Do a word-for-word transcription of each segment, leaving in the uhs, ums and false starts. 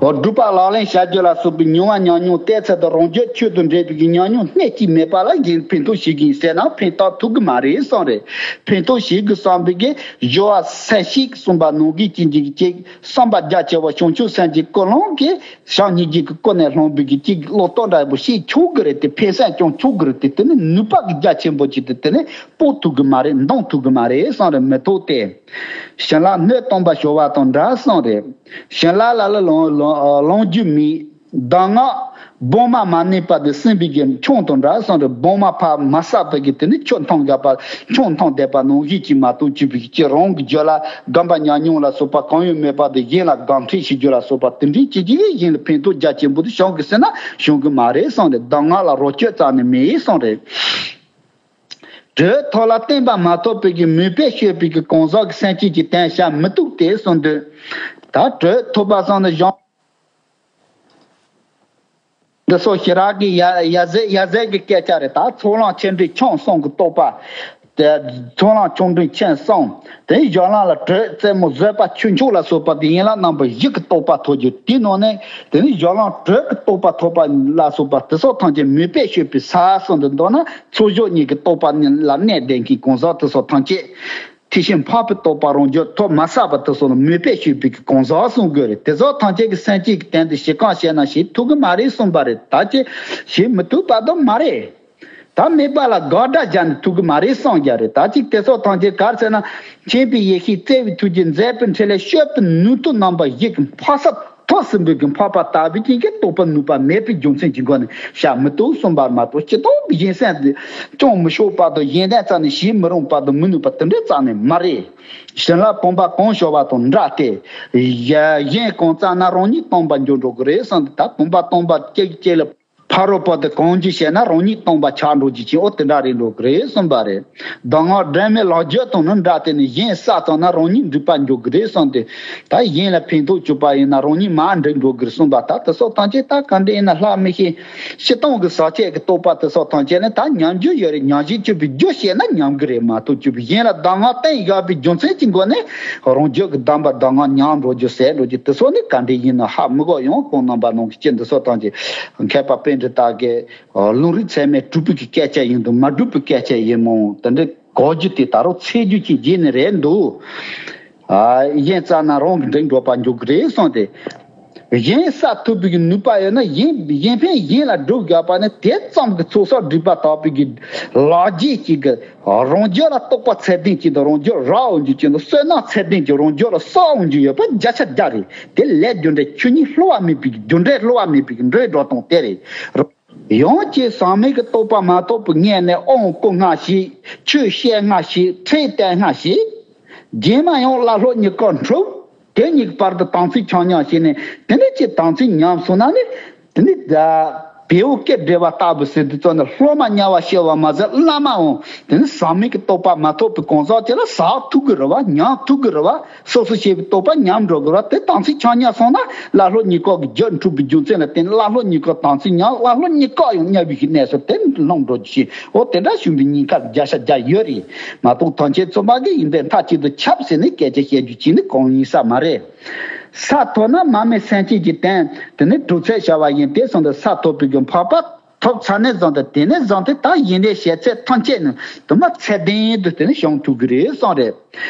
དོ་སྒྲུབ་པ་ལག་ལེན་བྱ་རྒྱུ་ལ་སོགས་པའི་མྱོང་བ་ཉམས་མྱོང་བལྟས་ཚད་དང་རང་རྒྱུད་ཆོས་དང་འབྲེལ་བའི་ཉམས་མྱོང་སྣེ་གཅིག་མེད་པ་ལ་གཞན་ཕན་ཐོགས་བྱེད་ཀྱི་ཡིན་ཟེར་ན་ཕན་ཐོགས་ཐུབ་ཀྱི་མ་རེད་བསམ་རེད། ཕན་ཐོགས་བྱེད་དགོས་བསམ་པའི་གི་སྦྱོར་བ་སེམས་བསྐྱེད་གསུངས་པ་ནང་གི་ཅི་འཇིག་ཅིག་བསམ་པ་རྒྱ་ཆེ་བ་བྱང་ཆུབ་སེམས་ཀྱི་ཀུན་སློང་གིས་བྱམས་སྙིང་རྗེ་གི་ཀུན་ནས་བསླངས་པའི་གི་ཅིག་བློ་ལྟོ་འདྲ་པོ་ཤེས་ཆོག་གི་རེད་དེ། ཕན་སེམས་ཀྱང་ཆོག་གི་རེད་དེ། དེ་ནི་ནུས་པ་གི་རྒྱ་ཆེན་པོ་ཅིག་དེ་དེ་ནི་སྤོ་ཐུབ་གི་མ་རེད། འདང་ཐུབ་གི་མ་རེད་བསམ་རེད། མི་ཐུབ་སྟེ། བྱིན་རླབས་སྣོད་སྟོང་པ་ཤོར་བ་དང་འདྲ་བསམ་རེད། བྱིན་རླབས་ལ་ལ་ལོང་ལོང་ལོང་རྒྱུ་མེད། གདམས་ངག་སྦོམ་མ་མ་གནས་པ་དེ་སྲིན་པོའི་གི་མཆོང་དང་འདྲ་བསམ་རེད། སྦོམ་མ་ཕར་མ་བསགས་པའི་གི་དེ་ནི་ཆུ་འཐུང་དགོས་པ་མཆོང་འཐུང་བསྡད་པ་ནང་བཞིན་གྱིས་མ་གཏོགས་ཅིག་པའི་གི་རང་གི་རྒྱུད་ལ་སྒོམ་པ་ཉམས་མྱོང་ལ་སོགས་པ་གང་ཡང་མེད་པ་དེ་གཞན་ལ་སྒོམ་ཁྲིད་བྱེད་རྒྱུ་ལ་སོགས་པ་དེ་འདྲའི་ཅི་ཅི་གཞན་ལ་ཕན་ཐོགས་རྒྱ་ཆེན་པོ་དེ་བྱུང་གི་ཟེར་ན་བྱུང་གི་མ་རེད་བསམ་རེད། གདམས་ངག་ལ་རོ་བཅོས་རྩ་ནས་མེད་བསམ་རེད། དྲོད་ཐོབ་ལ་བརྟན་པ་མ་ཐོབ་པའི་གི་མོས་པས་སྤྱོད་པའི་གི་གང་ཟག་གི་སེམས་ཅན་གྱི་དོན་བྱ་མི་ཐུབ་སྟེ་གསུངས་འདུག་ད་དྲོད་ཐོབ་པ་སོང་ནས་གཞུང་འདི་སོགས་ཞི་རག་གི་ཡ་ཡ་ཟེར་ཡ་ཟེར་གི་སྐད་ཆ་རེད། ད་ཚོགས་ལམ་ཆེ་འབྲིང་ཆུང་གསུམ་གི་རྟོགས་པ། དེ་ཚོགས་ལམ་ཆུང་འབྲིང་ཆེ་གསུམ། དེ་ནས་སྦྱོར་ལམ་ལ་དྲོད་རྩེ་མོ་བཟོད་པ་ཆོས་མཆོག་ལ་སོགས་པ་དེ་ཡན་ལག་རྣམ་པ་བཞི་གི་རྟོགས་པ་ཐོབ་རྒྱུ་དེའི་ནང་ནས། དེ་ནས་སྦྱོར་ལམ་དྲོད་ཀྱི་རྟོགས་པ་ཐོབ་པ་ལ་སོགས་པ་དེ་སོགས་ཐམས་ཅད་མོས་པས་སྤྱོད་པའི་ས་གསུམ་དུ་འདོད་ན་ཚོགས་ཞུགས་གཉིས་ཀྱི་རྟོགས་པ་ལ་གནས་བསྡད་མཁན་གང་ཟག་དེ་སོགས་ཐམས་ཅད། ཐེག་ཆེན་འཕགས་པའི་རྟོགས་པ་རང་རྒྱུད་ཐོབ་མ་བསགས་པ་དེ་སོགས་ལ་མོས་པས་སྤྱོད་པའི་གང་ཟག་གསུང་དགོས་རེད། དེ་སོགས་ཐམས་ཅད་ཀྱི་སེམས་ཅན་གྱི་དོན་དུ་ཞི་རྐང་བྱས་ན་བྱེད་ཐུབ་ཀྱི་མ་རེད་གསུངས་པ་རེད། ད་ཅི་བྱེད་མི་ཐུབ་པ་དང་མ་རེད། ད་མེད་པ་ལ་དགག་སྒྲ་བརྒྱབ་ནས་ཐུབ་ཀྱི་མ་རེད་གསུངས་རྒྱུ་རེད། ད་ཅིག་དེ་ཚོ་ཐམས་ཅད་ག་རེ་ཟེར་ན། མཁྱེན་པའི་ཡེ་ཤེས་བརྩེ་བའི་ཐུགས་རྗེ་མཛད་པའི་འཕྲིན་ལས་སྤྱོད་པའི་ནུས་མཐུ་རྣམ་པ་བཞི་གི་འཕགས་ས་ཐོབ་ཟིན་པའི་གི་འཕགས་པ་ལྟ་བུའི་རྐྱེན་གྱིས་རྟོགས་པ་ནུས་པ་མེད་པའི་རྒྱུ་མཚན་གྱི་སྒོ་ནས་བྱ་མི་ཐུབ་གསུངས་པ་མ་གཏོགས་སྤྱི་ལྟར་གྱི་གཞན་སེམས་དེ་སྐྱོང་མི་ཤོག་པ་དང་གཞན་དོན་རྩ་ནས་བྱེད་མི་རུང་བ་དང་མི་ནུས་པ་དེ་འདྲའི་རྩ་ནས་མ་རེད། བྱིན་རླབས་བུམ་པ་གང་ཤོར་བ་དང་འདྲ་སྟེ། གཞན་གང་བཙལ་ན་རང་ཉིད་སྟོང་པར་འགྱུར་འགྲོ་གི་རེད་བསམ་སྟེ། ད་བུམ་པ་སྟོང་པ་གཅིག་གཅིག་ལ། ཕ་རོལ་པོ་དེ་གང་ཅི་བྱས་ན་རང་ཉིད་སྟོང་པ་ཆགས་འགྲོ་རྒྱུ་ཅིག་འོ་དེ་འདྲ་རེད་འགྲོ་གི་རེད་གསུངས་པ་རེད། གདམས་ངག་སྒྲོན་མེ་ལག་བརྒྱུད་དང་ནི་འདྲ་སྟེ་ནི་གཞན་བསགས་ཙམ་ན་རང་ཉིད་འགྲིག་པར་འགྱུར་གི་རེད་གསུངས་ཏེ། ད་གཞན་ལ་ཕན་ཐོགས་བྱུང་པ་ཡིན་ན་རང་ཉིད་མར་འགྲིག་འགྲོ་གི་རེད་གསུངས་པ། ད་དེ་སོགས་ཐམས་ཅད་ད་ག་འདྲ་ཡིན་ན་ལྷག་མི་ཤེས། སྤྱིར་བཏང་གི་ཟག་བཅས་ཀྱི་རྟོག་པ་དེ་སོགས་ཐམས་ཅད་ནི་ད་ཉམས་རྒྱུ་ཡོད་རེད། ཉམས་བཞིན་གྱུར་པའི་རྒྱུ་བཤད་ན་ཉམས་གི་རེད་མ་གཏོགས་གྱུར་པའི་གཞན་ལ་གདམས་ངག་བསྟན་བཞག་པའི་རྒྱུ་མཚན་གྱི་སྒོ་ནས་རང་རྒྱུད་ཀྱི་གདམས་པ་གདམས་ངག་ཉམས་འགྲོ་རྒྱུ་ཟད་འགྲོ་རྒྱུ་དེ་སོགས་ནི་ག་འདྲ་ཡིན་ན་ཧ་མི་གོ། ཡང་ཁོང་རྣམ་པ་ནང་གི་སྤྱི་འདི་སོགས་ཐམས་ཅད་མཁས་པ་པཎྜི་ཏ་གིས། ལུང་རིགས་ཚད་མས་གྲུབ་པའི་གི་སྐད་ཆ་ཡིན་དང་མ་གྲུབ་པའི་སྐད་ཆ་ཡིན་མོད། དེ་འདྲའི་གོ་རྒྱུ་དེ་ད་རུང་འཚོལ་རྒྱུ་ཅིག་བརྗེད་ནི་རེད་འདུག་ཨ། གཞན་བསགས་ན་རང་གི་འགྲིག་འགྲོ་བར་འགྱུར་གི་རེད་གསུངས་ཏེ། གཞན་བསགས་ཐུབ་པའི་གི་ནུས་པ་ཡོད་ན་གཞན་གཞན་ཕན་གཞན་ལ་སྒྲུབ་དགོས་པ་ནི་དེ་ཙམ་གྱི་ཚོགས་བསགས་སྒྲིབ་པ་དག་པའི་གི་ལག་རྗེས་ཅིག་གི་རང་རྒྱུད་ལ་རྟོགས་པ་ཚད་ལྡན་ཅིག་དང་རང་རྒྱུད་རག་འོང་རྒྱུ་ཅིག་དང་བསོད་ནམས་ཚད་ལྡན་ཅིག་རང་རྒྱུད་ལ་བསགས་འོང་རྒྱུ་ཡོད་པ་བརྒྱ་ཆ་བརྒྱ་རེད། དེ་ལས་རྒྱུ་འབྲས་ཆོས་ཉིད་བསླུ་བ་མེད་པའི་རྒྱུ་འབྲས་བསླུ་བ་མེད་པའི་འགྲོས་འགྲོ་སྟངས་དེ་རེད། ཡང་ཅིག་ཟག་མེད་ཀྱི་རྟོགས་པ་མ་ཐོབ་པའི་སྔོན་ནས་དབང་བསྐུར་སྔ་ཞིག་ཆོས་བཤད་སྔ་ཞིག་ཁྲིད་གཏད་སྔ་ཞིག་རྗེས་མ་ཡང་བླ་སློབ་གཉིས་ཀ་འཁྲུག་དེ་གཉིས་ཀྱི་བར་དུ་དམ་ཚིག་ཆ་མཉམ་བྱས་ནས་དེ་ནས་ཅིག་དམ་ཚིག་ཉམས་སོང་ན་ནི། དེ་ནི་བེའུ་སྐད་སྒྲ་བ་ལྟ་བུ་ཟེར་དུས་ཙམ་ནས་སློབ་མ་དམྱལ་བ་སྐྱེ་བ་མ་ཟད་བླ་མའང་དེ་ནི་ཟག་མེད་ཀྱི་རྟོགས་པ་མ་ཐོབ་པའི་གང་ཟག་དེ་ལ་ཟག་ཐུབ་ཀྱི་རེད་བ། ཉམས་ཐུབ་ཀྱི་རེད་བ། སོ་སོ་སྐྱེ་བོའི་རྟོགས་པ་ཉམས་འགྲོ་དགོས་ར། དེ་དམ་ཚིག་ཆ་མཉམ་སོང་ན་བླ་སློབ་གཉིས་ཀ་གི་རྒྱུད་འཁྲུགས་པའི་རྒྱུ་མཚན་ལ་བརྟེན་བླ་སློབ་གཉིས་ཀ་དམ་ཚིག་ཉམས། བླ་སློབ་གཉིས་ཀ་ཡང་དམྱལ་བའི་གནས་སུ་དེ་ལྷུང་འགྲོ་རྒྱུ་ཞིག་འོ་དེ་འདྲ་བྱུང་བའི་ཉེན་ཁ་བརྒྱ་ཆ་བརྒྱ་ཡོད་རེད་མ་གཏོགས། ཐམས་ཅད་རྩོམ་པ་གིས་ཡིན་པའི་མཐའ་གཅིག་ཏུ་ཁྱབ་ཟེར་ནས་སྐད་ཆ་བཤད་རྒྱུ་ཅིག་ནི་གང་ཡིན་ས་མ་རེད། ས་ཐོབ་ན་མ་མི་སེམས་ཅན་གྱི་དོན་དེ་ནི་གྲུབ་ཚད་བྱ་བ་ཡིན་ཏེ་གསུངས་ཏེ། ས་ཐོབ་པའི་གི་འཕགས་པ་ཐོབ་ཚར་ནས་བཟུང་སྟེ་དེ་ནས་བཟུང་སྟེ་ད་ཡིན་ནའི་བྱེད་ཚད་ཐམས་ཅད་ནི་དུ་མ་ཚད་ལྡན་དུ་དེ་ནི་བྱུང་ཐུབ་ཀྱི་རེད་གསུངས་རེད།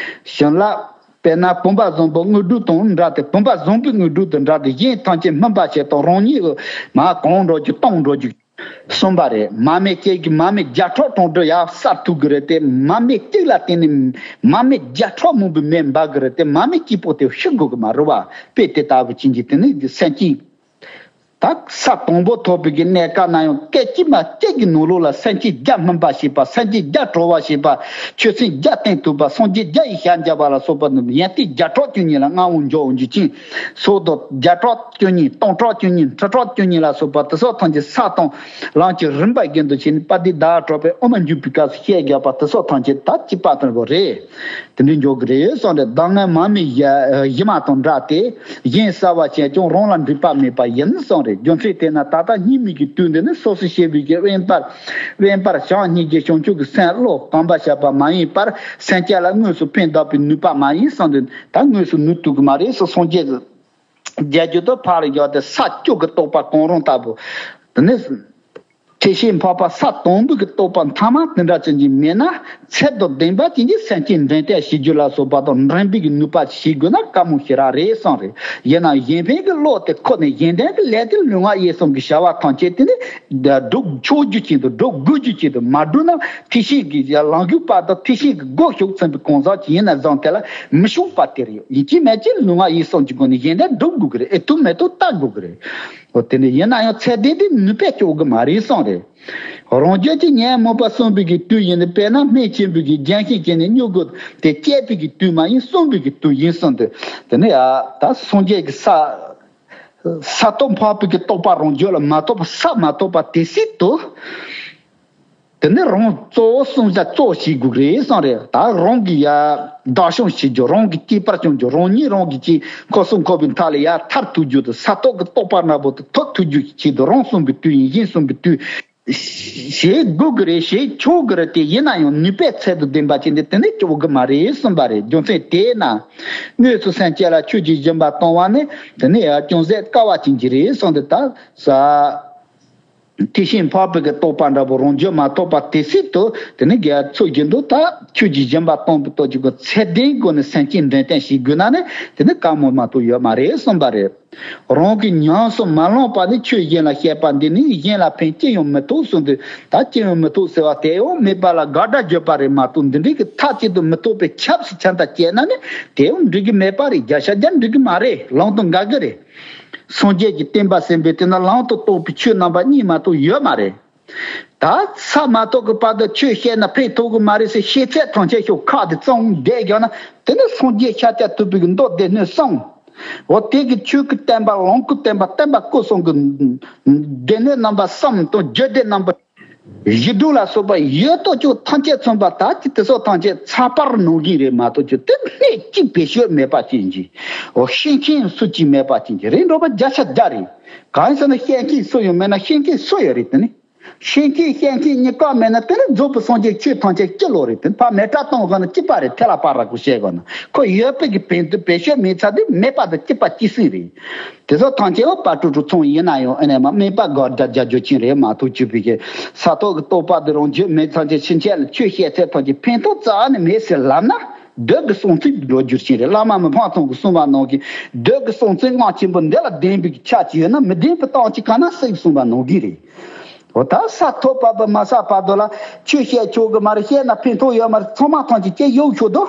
བྱིན་རླབས། དཔེར་ན་བུམ་པ་བཟང་པོ་དངོས་གྲུབ་དང་འདྲ་སྟེ། བུམ་པ་བཟང་པོའི་དངོས་གྲུབ་དང་འདྲ་སྟེ་གཞན་ཐམས་ཅད་སྨིན་པ་བྱེད་དང་རང་ཉིད་མ་གང་འགྲོ་རྒྱུ་གཏོང་འགྲོ་རྒྱུ་གསུངས་པ་རེད། མ་སྨད་གཅིག་གིས་མ་སྨད་བརྒྱ་ཕྲག་གྲོང་དུ་ཡར་གསར་ཐུབ་ཀྱི་རེད་དེ། མ་སྨད་གཅིག་ལ་བརྟེན་ནས་མ་སྨད་བརྒྱ་ཕྲག་མང་པོའི་མེ་འབར་གྱི་རེད་དེ། མ་སྨད་གཅིག་པོ་དེ་ཤི་དགོས་ཀྱི་མ་རེད་བ། དཔེ་དེ་ལྟ་བུ་ཅན་གྱི་དེ་ནི་སེམས་ཅན། ད་ས་དང་པོ་ཐོབ་པའི་གི་གནས་སྐབས་ན་ཡང་སྐད་ཅིག་མ་གཅིག་གི་ནང་ལོགས་ལ་སེམས་ཅན་བརྒྱ་སྨིན་པ་བྱེད་པ། སེམས་ཅན་བརྒྱ་གྲོལ་བ་བྱེད་པ། ཆོས་ཚན་བརྒྱ་བསྟན་ཐུབ་པ། སངས་རྒྱས་བརྒྱ་ཡི་ཞལ་མཇལ་བ་ལ་སོགས་པ་རྣམས་ཡོན་ཏན་བརྒྱ་ཕྲག་བཅུ་གཉིས་ལ་མངའ་དབང་འབྱོར་འོང་རྒྱུ་ཅན། སོགས་དང་བརྒྱ་ཕྲག་བཅུ་གཉིས་སྟོང་ཕྲག་བཅུ་གཉིས་ཁྲི་ཕྲག་བཅུ་གཉིས་ལ་སོགས་པ་དེ་སོགས་ཐམས་ཅད་ས་དང་ལམ་གྱི་རིམ་པ་བཞིན་དུ་བྱས་ནས་དཔལ་ལྡན་ཟླ་བ་གྲགས་པས་དབུ་མ་འཇུག་པའི་སྐབས་སུ་བཤད་དགོས་པ་དེ་སོགས་ཐམས་ཅད་ད་ཅི་པ་ལྟ་བུ་རེད། དེ་འདྲའི་འཇོག་གི་རེད་གསུངས་རེད། གདམས་ངག་མ་སྨད་གཞི་མ་དང་འདྲ་སྟེ། གཞན་བསགས་པ་བྱས་ཀྱང་རང་ལ་འགྲིག་པ་མེད་པ་ཡིན་གསུངས་རེད། རྒྱུ་མཚན་དེས་ན་ད་ལྟ་སྙིགས་མའི་གི་དུས་འདི་ནི་སོ་སོ་སྐྱེ་བོའི་གི་དབེན་པར་དབེན་པར་བྱམས་སྙིང་རྗེ་བྱང་ཆུབ་ཀྱི་སེམས་བློ་གོམས་པར་བྱ་བ་མ་ཡིན་པར་སེམས་ཅན་ལ་དངོས་སུ་ཕན་གདགས་པའི་ནུས་པ་མ་ཡིན་གསུངས་ཏེ། ད་དངོས་སུ་ནུས་ཐུབ་ཀྱི་མ་རེད་ཟེར། སངས་རྒྱས་ རྒྱལ་རྒྱུ་དང་ཕར་ལ་ཡོད་དེ་ས་བཅུ་གི་རྟོགས་པ་གང་རུང་ལྟ་བུ། དེ་ནི་ཐེག་ཆེན་འཕགས་པ་ས་དང་པོ་གི་རྟོགས་པ་མཐའ་མ་དེ་འདྲ་ཅན་གྱི་མེད་ན། ཚད་དང་ལྡན་པ་ཅན་གྱི་སེམས་ཅན་འདྲེན་སྟངས་ཤེས་རྒྱུ་ལ་སོགས་པ་དང་། འདྲེན་པའི་གི་ནུས་པ་ཤེས་དགོས་ན་དཀའ་མོ་ཞེ་དྲག་རེད་གསུངས་རེད། ཡིན་ནའང་གཞན་ཕན་གྱི་བློ་དེ་ཁོ་ནས་གཞན་དོན་གྱི་ལས་དེ་ལུས་ངག་ཡིད་གསུམ་གྱི་བྱ་བ་ཐམས་ཅད་དེ་ནི་སྒྲུབ་ཆོག་རྒྱུ་ཅན་དུ། སྒྲུབ་དགོས་རྒྱུ་ཅན་དུ་མ་སྒྲུབ་ན། ཐེག་ཆེན་གྱི་ལམ་ཞུགས་པ་དང་ཐེག་ཆེན་གྱི་སྒོ་ཞུགས་ཚུན་པའི་གང་ཟག་ཅིག་ཡིན་ན་བཟང་དེ་ལ་མི་ཤོང་པ་དེ་རེད། ཡིན་གཅིག་མིན་གཅིག་ལུས་ངག་ཡིད་གསུམ་གྱི་སྒོ་ནས་གཞན་དོན་སྒྲུབ་དགོས་ཀྱི་རེད། ཨེ་ཐུབ་མི་ཐུབ་བལྟ་དགོས་ཀྱི་རེད། འོ་དེ་ནི་ཡིན་ན་ཡང་ཚད་ལྡན་དེ་ནུས་པས་སྐྱོབ་གི་མ་རེད་གསུངས་རེད། རང་རྒྱུད་ཀྱི་ཉོན་མོངས་པ་གསུམ་པའི་གི་དུས་ཡིན་ནི། དཔེར་ན་སྨན་ཆེན་པོའི་གི་རྒྱན་ཤེས་བྱས་ནས་སྨྱུ་གུ་དེ་བསྐྱེད་པའི་གི་དུས་མ་ཡིན། གསུམ་པའི་གི་དུས་ཡིན་གསུངས་ཏེ། དེ་ནི་ཡ་ད་སངས་རྒྱས་ཀྱི་ས་ས་ཐོབ་འཕགས་པའི་གི་རྟོགས་པ་རང་རྒྱུད་ལ་མ་ཐོབ་པ། ས་མ་ཐོབ་པ་དེ་སྲིད་དུ། དེ་ནི་རང་གཙོ་བོ་གསུམ་ཆ་གཙོ་བྱེད་དགོས་རེད་གསུངས་རེད། ད་རང་གི་ཡ་བདག་སྐྱོང་བྱེད་རྒྱུ། རང་གི་གཅེས་པར་སྐྱོང་རྒྱུ། རང་ཉིད་རང་གི་གཅེས་འཁོར་གསུམ་འཁོར་བའི་མཐའ་ལས་ཡར་ཐར་ཐུབ་རྒྱུ་དང་། ས་ཐོབ་ཀྱི་རྟོགས་པ་འདྲ་པོ་དེ་ཐོབ་ཐུབ་རྒྱུ་གི་ཆེད་དུ་རང་གསུམ་པའི་དུས་ཡིན། གཞན་གསུམ་པའི་དུས་བྱེད་དགོས་ཀྱི་རེད། བྱེད་ཆོག་གི་རེད། དེ་ཡིན་ན་ཡང་ནུས་པའི་ཚད་དང་ལྡན་པ་ཅིག་འདི་དེ་ནི་སྐྱོབ་གི་མ་རེད་གསུངས་པ་རེད། རྒྱུ་མཚན་དེས་ན། དངོས་སུ་སེམས་ཅན་ལ་ཆོས་ཀྱི་སྦྱིན་པ་གཏོང་བ་ནི་དེ་ནི་ཡང་ཅུང་ཟད་དཀའ་བ་ཅན་གྱི་རེད་གསུངས་ཏེ། ད་ས་ཐེག་ཆེན་འཕགས་པའི་གི་རྟོགས་པ་འདྲ་པོ་རང་རྒྱུད་མ་ཐོབ་པ་དེ་སྲིད་དུ། དེ་ནི་རྒྱ་མཚོ་བཞིན་དུ་ད་ཆོས་ཀྱི་སྦྱིན་པ་གཏོང་བའི་སྟོབས་ཀྱི་སྒོ་ཚད་ལྡན་སྒོ་ནས་སེམས་ཅན་འདྲེན་སྟངས་ཤེས་དགོས་ན་ནི་དེ་ནི་དཀའ་མོ་མ་གཏོགས་ཡོད་མ་རེད་གསུངས་པ་རེད། རང་གིས་ཉམས་སུ་མ་བླངས་པ་ནི་ཆོས་གཞན་ལ་བཤད་པ་འདི་ནི་གཞན་ལ་ཕན་ཅི་ཡང་མི་ཐོགས་གསུངས་ཏེ། ད་ཅི་ཡང་མི་ཐོགས་ཟེར་བ་དེ་ཡང་མེད་པ་ལ་དགག་སྒྲ་བརྗོད་པ་རེད་མ་གཏོགས། འདི་འདྲའི་གི་མཐའ་གཅིག་ཏུ་མི་ཐོགས་པའི་ཆབ་སྲིད་ཆ་འདྲ་བྱས་ན་ནི་དེ་ཡང་འགྲིག་གི་མེད་པ་རེད། བརྒྱ་ཆ་བརྒྱ་འགྲིག་གི་མ་རེད། ལམ་དུ་འགག་གི་རེད། སངས་རྒྱས་ཀྱི་བསྟན་པ་ཟེར་བའི་དེ་ན་ལམ་དུ་གཏོགས་པའི་ཆོས་རྣམ་པ་གཉིས་མ་གཏོགས་ཡོད་མ་རེད། ད་ས་མ་ཐོབ་ཀྱི་བར་དུ་ཆོས་བཤད་ན་ཕན་ཐོགས་ཀྱི་མ་རེད་ཟེར། ཤེས་ཚད་ཐམས་ཅད་ཤོག་ཁག་དེ་བཙོང་བསྡད་ཀྱང་ན་དེ་ནི་སངས་རྒྱས་ཤཱཀྱ་ཐུབ་པའི་གི་མདོ་སྡེ་སྣོད་གསུམ། འོ་དེ་གི་ཆོས་ཀྱི་བསྟན་པ། ལོངས་སྐུ་བསྟན་པ། བསྟན་པ་སྐུ་གསུམ་གྱི་སྡེ་སྣོད་རྣམ་པ་གསུམ་དང་རྒྱུད་སྡེ་རྣམ་པ་བཞི་དྲུག་ལ་སོགས་པ་ཡོད་དོ་ཅོག་ཐམས་ཅད་མཚོན་པ། ད་ཅི་དེ་སོགས་ཐམས་ཅད་ཚགས་པར་ནང་བཞིན་རེད་མ་གཏོགས་ཅོག་དེ་སྣེ་གཅིག་བེད་སྤྱོད་མེད་པ་ཅན་གྱི། འོ་ཤེས་མཁན་སུ་གཅིག་མེད་པ་ཅན་གྱི་རེད་འགྲོ་བ་བརྒྱ་ཆ་བརྒྱ་རེད། གང་ཡིན་ཟེར་ན་ཤེས་མཁན་སུ་ཡང་མེད་ན་ཤེས་མཁན་སུ་ཡོད་རེད། དེ་ནི་ཤེས་མཁན་བཤད་མཁན་གཉིས་ཀ་མེད་ན་དེ་ནི་རྫོགས་པའི་སངས་རྒྱས་ཆོས་ཐམས་ཅད་སྤྱི་ལོག་རེད། དེ་ནི་ཕར་མེ་སྲེག་གཏོང་དགོས་ན་གཅིག་པ་རེད། ཐལ་བ་བར་ར་གོ་བཤད་དགོས་ན་ཁོ་ཡོད་པའི་གི་བེད་བེད་སྤྱོད་མེད་ཚར་དུས་མེད་པ་དང་གཅིག་པ་གཅིག་སྲིད་རེད། དེ་ཚོ་ཐམས་ཅད་འོ་པ་ཀྲུ་ཀྲུ་ཚོང་ཡིན་ན་ཡང་ཨ་ནེ་མ་མེད་པ་དགོས་རྒྱ་རྒྱ་རྒྱུ་ཅན་རེད་མ་གཏོགས་ཅོག་པའི་གི་ས་ཐོག་གི་རྟོགས་པ་དེ་རང་རྒྱུད་མེད་ཚར་ཅིག་ཕྱིན་ཆད་ལ་ཆོས་བཤད་ཚད་ཐམས་ཅད་ཕན་ཐོགས་རྩ་བ་ནས་མེད་ཟེར་ལབ་ན། བདུད་ཀྱི་གསུང་ཚིག་འགྲོ་རྒྱུར་ཕྱིན་རེད། བླ་མ་མི་ཕམ་ཚང་གིས་གསུངས་པ་ནང་བཞིན་བདུད་ཀྱི་གསུང་ཚིག་རྔ་ཆེན་པོ་འདི་ལ་ལྡན་པའི་ཆ་ཅིག་ཡོད་ན་མི་ལྡན་པའི་སྟངས་ཅིག་ག་ན་སྲིད་གསུངས་པ་ནང་བཞིན་རེད། འོ་ད་ས་ཐོབ་པ་བུ་མ་ས་བར་དོ་ལ་ཆོས་བཤད་ཆོག་གི་མ་རེད། བཤད་ན་ཕན་ཐོགས་ཡོད་མ་རེད། ཚང་མ་ཐམས་ཅད་སྐྱེ་ཡོད་ཆོག་དོ།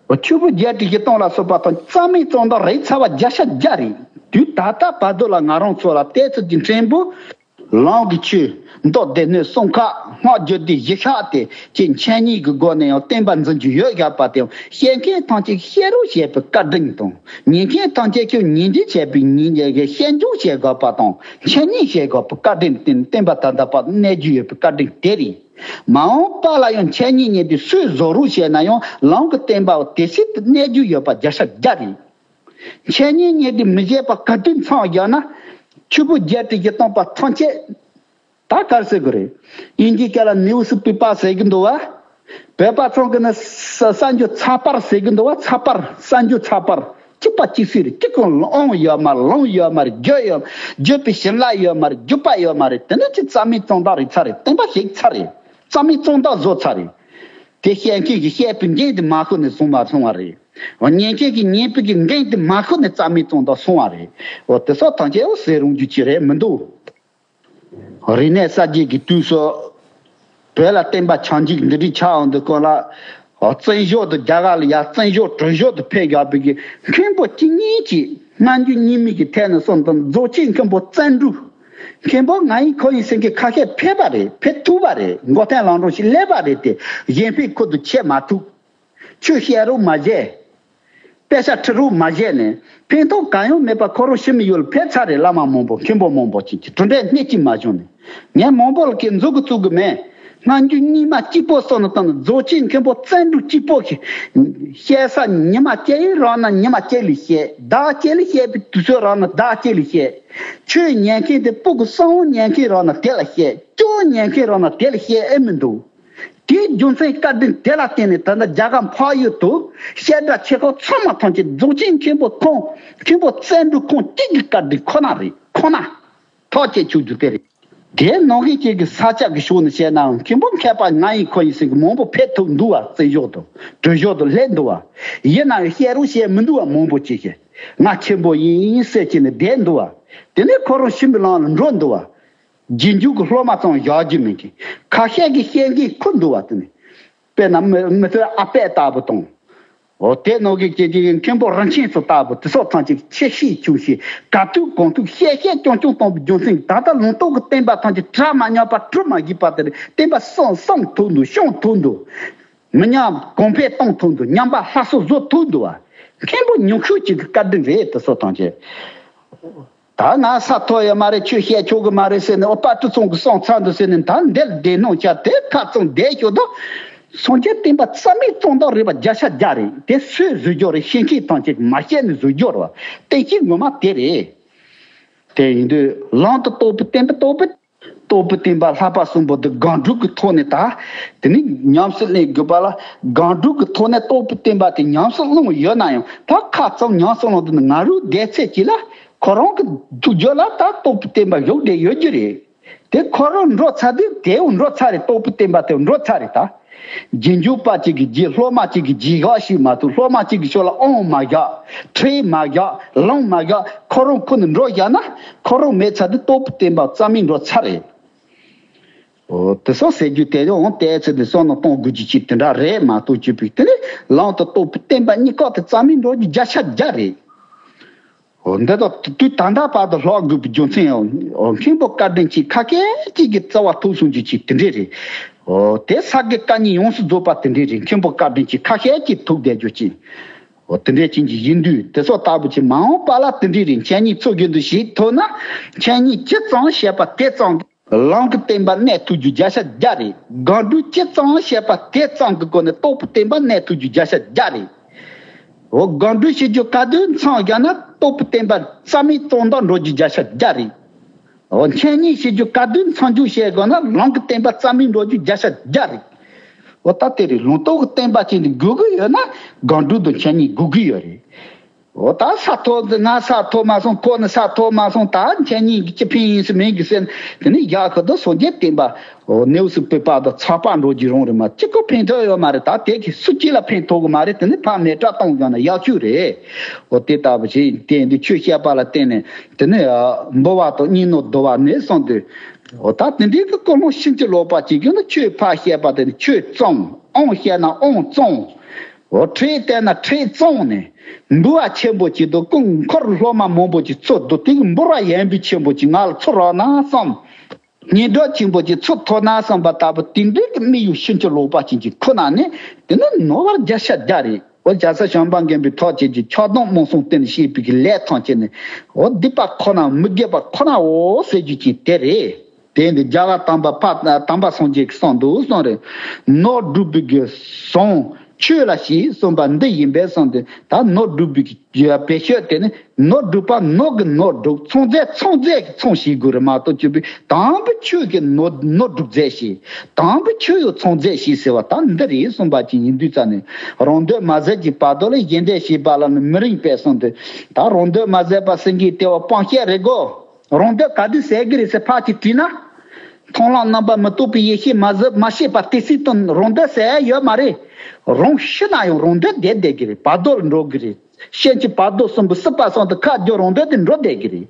འོ་ཆོས་ཕུང་བརྒྱད་ཁྲི་བཞི་སྟོང་ལ་སོགས་པ་དང་རྩ་མེད་བཙོང་དང་རེད་ཚར་བ་བརྒྱ་ཆ་བརྒྱ་རེད། དུས་ད་ལྟ་བར་དོ་ལ་ང་རང་ཚོ་ལ་བལྟས་ཚོད་ཀྱི་ཕྲན་བུ། ལམ་གྱི་ཆོས་མདོ་སྡེ་སྣོད་གསུམ་ཁག་སྔགས་རྒྱུད་སྡེ་བཞི་ཁག་དེ་ཅིག་འཆད་ཉན་གྱི་སྒོ་ནས་ཡང་བསྟན་པ་འཛིན་རྒྱུ་ཡོད་བཞག་པ་དེ་ཡང་བཤད་མཁན་ཐམས་ཅད་བཤད་རོགས་བྱས་པའི་བཀའ་དྲིན་དང་། ཉན་མཁན་ཐམས་ཅད་ཀྱང་ཉན་རྒྱུ་བྱས་པའི་ཉན་བཤད་རྒྱུ་བྱས་དགོས་པ་དང་། འཆད་ཉན་བྱས་དགོས་པའི་བཀའ་དྲིན་བརྟེན་བསྟན་པ་ད་ལྟ་བར་གནས་རྒྱུ་ཡོད་པའི་བཀའ་དྲིན་དེ་རེད། མ་འོངས་པ་ལ་ཡང་འཆད་ཉན་ཉན་དུས་སུས་བཟོ་རོགས་བྱས་ན་ཡང་ལམ་གྱི་བསྟན་པ་དེ་སྲིད་དུ་གནས་རྒྱུ་ཡོད་པ་བརྒྱ་ཆ་བརྒྱ་རེད། འཆད་ཉན་ཉན་དུས་མི་བྱེད་པ་ག་དུས་མཚམས་བཞག་ན། ཆོས་ཕུང་བརྒྱད་ཁྲི་བཞི་སྟོང་པ་ཐམས་ཅད་ད་ག་རེ་ཟེར་དགོས་རེད། དབྱིན་ཇིའི་སྐད་ལ་ནེའུ་སི་པེ་པར་ཟེར་གི་འདུག་བ། བོད་པ་ཚང་གི་ནི་ས་གསར་འགྱུར་ཚགས་པར་ཟེར་གི་འདུག་བ། ཚགས་པར་གསར་འགྱུར་ཚགས་པར་གཅིག་པ་གཅིག་སྲིད་རེད། གཅིག་ཀྱང་ལོང་ཡོད་མ་རེད། ལོང་ཡོད་མ་རེད། བརྒྱུད་ཡོད་བརྒྱུད་པའི་ཞིམ་ལ་ཡོད་མ་རེད། བརྒྱུད་པ་ཡོད་མ་རེད། དེ་ནི་ཅི་རྩ་མེད་བཙོང་སྟངས་རེད་ཚར་རེད། བསྟན་པ་ཞིག་ཚར་རེད། རྩ་མེད་བཙོང་སྟངས་བཟོ་ཚར་རེད། དེ་བཤད་མཁན་གྱིས་བཤད་པའི་འགན་དེ་མ་ཁུར་ནས་སོང་བ་སོང་བ་རེད། ཉན་མཁན་གྱིས་ཉན་པའི་གི་འགན་དེ་མ་ཁུར་ནས་རྩ་མེད་བཙོང་སྟངས་སོང་བ་རེད། འོ་དེ་སོགས་ཐམས་ཅད་འོ་ཟེར་རུང་རྒྱུ་ཅི་རེད་མི་འདུག་རིག་གནས་གསར་བརྗེ་གི་དུས་སུ་བོད་ལ་བསྟན་པ་ཆགས་འཇིག་འདི་འདྲའི་ཆགས་འོང་དུས་སྐབས་ལ། བཙན་བྱོལ་དུ་རྒྱ་གར་ལ་ཡ་བཙན་བྱོལ་གྲོན་བྱོལ་དུ་ཕེབས་བཞག་པའི་གི་མཁན་པོ་གཅིག་གཉིས་ཀྱིས་སྔ་འགྱུར་རྙིང་མའི་གི་ཐད་ནས་སོང་དང་རྫོགས་ཆེན་མཁན་པོ་བཙན་སྒྲོལ། མཁན་པོ་ང་ཡིན་ཁོ་ཡིན་ཟེར་མཁན་ཁ་ཤས་ཕེབས་པ་རེད། ཕེབས་ཐུབ་པ་རེད། མགོ་ཐོན་ལམ་འགྲོ་ཞིག་སླེབས་པ་རེད་དེ། གཞན་ཕན་ཁུར་དུ་ཆེ་མ་ཐུབ། ཆོས་བཤད་རོགས་མ་བྱས། དཔེ་ཆ་ཁྲིད་རོགས་མ་བྱས་ནས་ཕན་ཐོགས་གང་ཡང་མེད་པ་ཁོ་རང་ཤི་མི་ཡུལ་ཕེབས་ཚར་རེད། བླ་མ་མང་པོ་མཁན་པོ་མང་པོ་ཅིག་གིས་གྲུབ་འབྲས་སྣེ་གཅིག་མ་བྱུང་ནས། ངས་མང་པོ་ལ་ཁྱེད་མཛུབ་གུ་བཙུགས་གི་མེད། སྔ་འགྱུར་རྙིང་མ་གཅིག་པོ་སོགས་ནས་བཏང་ནས་རྫོགས་ཆེན་མཁན་པོ་བཙན་སྒྲོལ་གཅིག་པོ་གིས་བཤད་ས་ཉི་མ་གཅིག་རང་ན་ཉི་མ་གཅིག་ལ་བཤད། ཟླ་གཅིག་ལ་བཤད་པའི་དུས་ཚོད་རང་ན་ཟླ་གཅིག་ལ་བཤད། ཆོས་ཉན་མཁན་དེ་སྤུ་གུ་གསུམ་ཉན་མཁན་རང་ན་དེ་ལ་བཤད། བཅུ་ཉན་མཁན་རང་ན་དེ་ལ་བཤད་ཨེ་མི་འདུག་དེའི་རྒྱུ་མཚན་བཀའ་དྲིན་དེ་ལ་བརྟེན་ནས་ད་ལྟ་རྒྱ་གར་འཕགས་ཡུལ་དུ་བཤད་གྲྭ་ཆེ་ཁག་ཚང་མ་ཐམས་ཅད་རྫོགས་ཆེན་མཁན་པོ་ཁོང་མཁན་པོ་བརྩོན་འགྲུས་ཁོང་གཅིག་གི་བཀའ་དྲིན་ཁོ་ན་རེད། ཁོ་ན་ཐག་བཅད་ཆོག་རྒྱུ་དེ་རེད། དེའི་ནང་གི་གཅིག་གི་ས་ཆ་གི་ཕྱོགས་ནས་བཤད་ནའང་མཁན་པོ་མཁས་པ་ང་ཡིན་ཁོ་ཡིན་ཟེར་གི་མང་པོ་ཕེབས་ཐུབ་འདུག་བ། བཙན་བྱོལ་དུ་བྲོས་བྱོལ་དུ་སླེབས་འདུག་བ། ཡིན་ནའང་བཤད་རོགས་བཤད་མི་འདུག་བ། མང་པོ་ཅིག་གིས་ང་ཆེན་པོ་ཡིན་ཟེར་གྱི་ནས་བསྡད་འདུག་བ། དེ་ནས་ཁོ་རང་ཤི་མི་ལང་ལ་འགྲོ་འདུག་བ། རྗེས་འཇུག་གི་སློབ་མ་ཚང་བཞག་རྒྱུ་མེད་ཀི། ཁ་ཤས་ཀྱི་བཤད་མཁན་ཁུར་འདུག་བ། དེ་ནས་དཔེར་ན་མི་མི་ཚོའི་ཨ་ཕ་ལྟ་བུ་དང་། འོ་དེ་ནང་གི་སྐྱེ་ཅིག་མཁན་པོ་རིན་ཆེན་ཚོ་ལྟ་བུ་དེ་ཚོ་ཚང་ཅིག་ཆེ་ཤེས་ཆུང་ཤེས་ག་དུས་གང་ཐུག་བཤད་བཤད་རྐྱང་རྐྱང་གཏོང་བའི་རྒྱུ་མཚན་ད་ལྟ་ལུང་རྟོགས་ཀྱི་བསྟན་པ་ཐམས་ཅད་གྲ་མ་ཉམས་པ་གྲུ་མ་བཞི་པ་དེ་རེད། བསྟན་པ་སྲུང་སྲུང་ཐུབ་འདུག་སྐྱོང་ཐུབ་འདུག་མི་ཉམས་གོང་འཕེལ་གཏོང་ཐུབ་འདུག་ཉམས་པ་སླར་གསོ་བཟོ་ཐུབ་འདུག་བ། མཁན་པོ་ཉུང་ཤོས་ཅིག་གི་བཀའ་དྲིན་རེད། དེ་ཚོ་ཐམས་ཅད། ད་ང་ས་ཐོ་ཡོད་མ་རེད། ཆོས་བཤད་ཆོག་གི་མ་རེད་ཟེར་ནས་ཨོ་པ་ཀྲུ་ཚང་གི་གསང་ཚང་འདུག་ཟེར་ནས་ད་འདིར་བསྡད་ནོ་ཆ་དེ་ཁ་ཚང་བསྡད་ཤོག་དང་། སངས་རྒྱས་བསྟན་པ་རྩ་མེད་གཏོང་སྟངས་རེད་པ། བརྒྱ་ཆ་བརྒྱ་རེད། དེ་སུས་བཟོ་རྒྱུ་རེད། ཤེས་མཁན་ཐམས་ཅད་མ་བཤད་ནས་བཟོ་རྒྱུ་རེད་བ། བསྟན་བཤིག་ངོ་མ་དེ་རེད། དེ་ཡིན་དུས་ལམ་དུ་རྟོགས་པའི་བསྟན་པ་རྟོགས་པའི་རྟོགས་པའི་བསྟན་པ་ལྷག་པ་གསུམ་པོ་འདི་སྒང་དྲུག་གི་ཐོག་ནས་ད་དེ་ནི་ཉམས་སུ་ལེན་དགོས་པ་ལ། སྒང་དྲུག་གི་ཐོག་ནས་རྟོགས་པའི་བསྟན་པ་དེ་ཉམས་སུ་བླངས་ཡོད་ན་ཡང་ད་ཁ་ཙམ་ཉམས་སུ་བླངས་དུས་ང་རུ་བསྡད་ཚད་ཀྱི་ལ་ཁོ་རང་གི་ཐུགས་རྒྱུད་ལ་ད་རྟོགས་པའི་བསྟན་པ་བཞུགས་བསྡད་ཡོད་རྒྱུ་རེད། དེ་ཁོ་རང་འགྲོ་ཚར་དུས་དེའུ་འགྲོ་ཚར་རེད། རྟོགས་པའི་བསྟན་པ་དེ་འགྲོ་ཚར་རེད་ད། རྗེས་འཇུག་པ་གཅིག་གིས་རྗེས་སློབ་མ་གཅིག་གིས་རྗེས་བཞག་ཞིག་མ་གཏོགས་སློབ་མ་གཅིག་གིས་ཤོག་ལ་ཨོང་མ་བཞག་ཁྲིད་མ་བཞག་ལུང་མ་བཞག་ཁོ་རང་ཁོ་ནས་འགྲོ་བཞག་ན་ཁོ་རང་མེད་ཚར་དུས་རྟོགས་པའི་བསྟན་པ་རྩ་མེད་འགྲོ་ཚར་རེད། འོ་དེ་སོགས་ཟེར་རྒྱུ་དེ་ཡང་འོང་བལྟས་ཚེ་དེ་སོགས་ནང་གཏོང་དགོས་རྒྱུ་ཅིག་དེ་འདྲ་རེད་མ་གཏོགས་བཅུ་པའི་དེ་ནི་ལམ་དུ་རྟོགས་པའི་བསྟན་པ་གཉིས་ཀ་དེ་རྩ་མེད་འགྲོ་རྒྱུ་བརྒྱ་ཆ་བརྒྱ་རེད། འོ་འདི་དག་དུས་ད་ལྟ་བར་དུ་ལྷག་དགོས་པའི་རྒྱུ་མཚན་ཡང་འོ་མཁན་པོ་བཀའ་དྲིན་གྱིས་ཁ་སྐད་ཅིག་གི་རྩ་བ་ཐུག་སོང་རྒྱུ་ཅིག་དེ་འདྲས་རེད། འོ་དེ་ས་དགེ་བཀའ་རྙིང་ཡོངས་སུ་རྫོགས་པ་དེ་འདྲས་རེད། མཁན་པོ་བཀའ་དྲིན་གྱིས་ཁ་ཤས་ཀྱིས་ཐུག་བསྡད་རྒྱུ་ཅིག་འོ་དེ་འདྲས་ཅན་གྱི་ཡིན་དུས་དེ་སོགས་ལྟ་བུ་ཅིག་མ་འོངས་པ་ལ་དེ་འདྲས་རེད། མཁྱེན་གཉིས་ཚུགས་རྒྱུ་འདུག་ཞིག་ཐུག་ན་མཁྱེན་གཉིས་ཅི་ཙམ་བཤད་པ་དེ་ཙམ་གྱིས་ལམ་གྱི་བསྟན་པ་གནས་ཐུབ་རྒྱུ་བརྒྱ་ཆ་བརྒྱ་རེད། སྒང་དྲུག་ཅི་ཙམ་བཤད་པ་དེ་ཙམ་གྱི་སྒོ་ནས་རྟོགས་པའི་བསྟན་པ་གནས་ཐུབ་རྒྱུ་བརྒྱ་ཆ་བརྒྱ་རེད། འོ་སྒང་དྲུག་བྱེད་རྒྱུ་ག་དུས་མཚམས་བཞག་ན་རྟོགས་པའི་བསྟན་པ་རྩ་མེད་གཏོང་སྟངས་འགྲོ་རྒྱུ་བརྒྱ་ཆ་བརྒྱ་རེད། འོ་མཁྱེན་གཉིས་བྱེད་རྒྱུ་ག་དུས་མཚམས་འཇོག་བྱེད་དགོས་ན་ལམ་གྱི་བསྟན་པ་རྩ་མེད་འགྲོ་རྒྱུ་བརྒྱ་ཆ་བརྒྱ་རེད། འོ་ད་དེ་རེད། ལུང་རྟོགས་ཀྱི་བསྟན་པ་ཅན་དེ་དགོས་ཀྱི་ཡོད་ན་སྒང་དྲུག་དང་མཁྱེན་གཉིས་དགོས་ཀྱི་ཡོད་རེད། འོ་ད་ས་ཐོ་ང་ས་ཐོ་མ་སོང་། ཁོ་ནི་ས་ཐོ་མ་སོང་། ད་མཁྱེན་གཉིས་ཀྱི་ཕན་ཡིན་ཟེར་མིན་གྱི་ཟེར་དེ་ནི་ཡག་གི་འདུག་སངས་རྒྱས་བསྟན་པ་འོ་ནེའུ་སི་པི་པ་དང་ཚགས་པར་འགྲོ་རྒྱུ་རང་རེད་མ་གཅིག་གི་ཕན་ཐོགས་ཡོད་མ་རེད། ད་དེ་གི་སུ་གཅིག་ལ་ཕན་ཐོགས་གི་མ་རེད། དེ་ནི་ཕ་མེ་དྲག་གཏོང་བཞག་ན་ཡག་ཤོས་རེད། འོ་དེ་ལྟ་བུ་ཞིག་དེ་འདི་ཆོས་བཤད་པ་ལ་བརྟེན་ནས་དེ་ནི་འབུལ་བ་དང་གཉེན་ནོར་བསྡུ་བ་ནས་སོང་དུས་འོ་ད་དེ་འདྲའི་གི་ཀུན་སློང་ཕྱིན་ཅི་ལོག་པ་ཅིག་གི་ནི་ཆོས་ཕར་བཤད་པ་དེ་ནི་ཆོས་བཙོང་། ཨོང་བཤད་ན་ཨོང་བཙོང་། འོ་ཁྲིད་བསྟན་ན་ཁྲིད་བཙོང་ནས་འབུལ་བ་ཆེན་པོ་ཅིག་འདུག་ཀུན་འཁོར་སློབ་མ་མང་པོ་ཅིག་ཚུར་འདུག་དེ་གི་འབུལ་བ་ཡན་པའི་ཆེན་པོ་ཅིག་ང་ལ་ཚུར་རག་ན་བསམ། ཉེ་འབྲེལ་ཆེན་པོ་ཅིག་ཚུར་ཐོབ་ན་བསམ་པ་ལྟ་བུ་དེ་འདྲའི་གི་དམིགས་ཡུལ་ཕྱིན་ཅི་ལོག་པ་ཅན་གྱི་ཁོ་ན་ནི་དེ་ནི་ནོར་བ་བརྒྱ་ཆ་བརྒྱ་རེད། འོ་རྒྱལ་སྲས་བྱམས་པ་མགོན་པོའི་ཐུགས་བསྐྱེད་ཀྱི་ཆགས་སྡང་རྨོངས་གསུམ་བརྟེན་ནས་བྱས་པའི་གི་ལས་ཐམས་ཅད་ནི་འོ་སྡིག་པ་ཁོ་ན་མི་དགེ་བ་ཁོ་ན་འོ་ཟེར་རྒྱུ་ཅན་དེ་རེད། དེ་འདི་རྒྱལ་བ་དམ་པ་ཕ་དམ་པ་སངས་རྒྱས་ཀྱིས་གསུངས་འདུག་གསུངས་རེད། ནོར་སྒྲུབ་པའི་གི་ཟོང་ཆོས་ལ་ཞེས་གསུངས་པ་འདི་ཡིན་པས་གསུངས་ཏེ། ད་ནོར་སྒྲུབ་པའི་གི་བེད་སྤྱོད་དེ་ནི་ནོར་སྒྲུབ་པ་ནོར་གི་ནོར་སྒྲུབ། ཚོང་རྫས་ཚོང་རྫས་ཀྱི་ཚོང་བྱེད་དགོས་རེད་མ་གཏོགས་ཅིག་པའི་དང་པོ་ཆོས་ཀྱི་ནོར་ནོར་སྒྲུབ་རྫས་ཞེས་དང་པོ་ཆོས་ཡོད་ཚོང་རྫས་ཞེས་ཟེར་བ་ད་འདི་རེད་གསུངས་པ་ཅིག་ཡིན་དུས་ཙ་ནས་རང་འདོད་མ་ཟད་ཀྱི་བར་དོ་ལ་གཞན་འབྲེལ་བྱེད་པ་ལ་ནི་མི་རིང་པས་གསུངས་ཏེ། ད་རང་འདོད་མ་ཟད་པ་ཟེར་མཁན་དེ་བ་སྤང་བཤད་རེད་གོ། རང་འདོད་ག་དུས་ཟད་ཀྱི་རེད་ཟེར་ཕར་ཅིག་དྲིས་ན། མཐོང་ལམ་རྣམ་པར་མི་རྟོག་པའི་ཡེ་ཤེས་མ་ཟད་མ་སྐྱེས་པ་དེ་སྲིད་དུ་རང་འདོད་ཟད་ཡོད་མ་རེད། རང་ཤི་ན་ཡང་རང་འདོད་བསྡད་བསྡད་ཀྱི་རེད། བར་དོ་ལ་འགྲོ་གི་རེད། ཤན་གྱི་བར་དོ་གསུམ་པོ་སྲིད་པ་གསུམ་དུ་ཁ་རྒྱོ་རང་འདོད་དེ་འགྲོ་བསྡད་ཀྱི་རེད།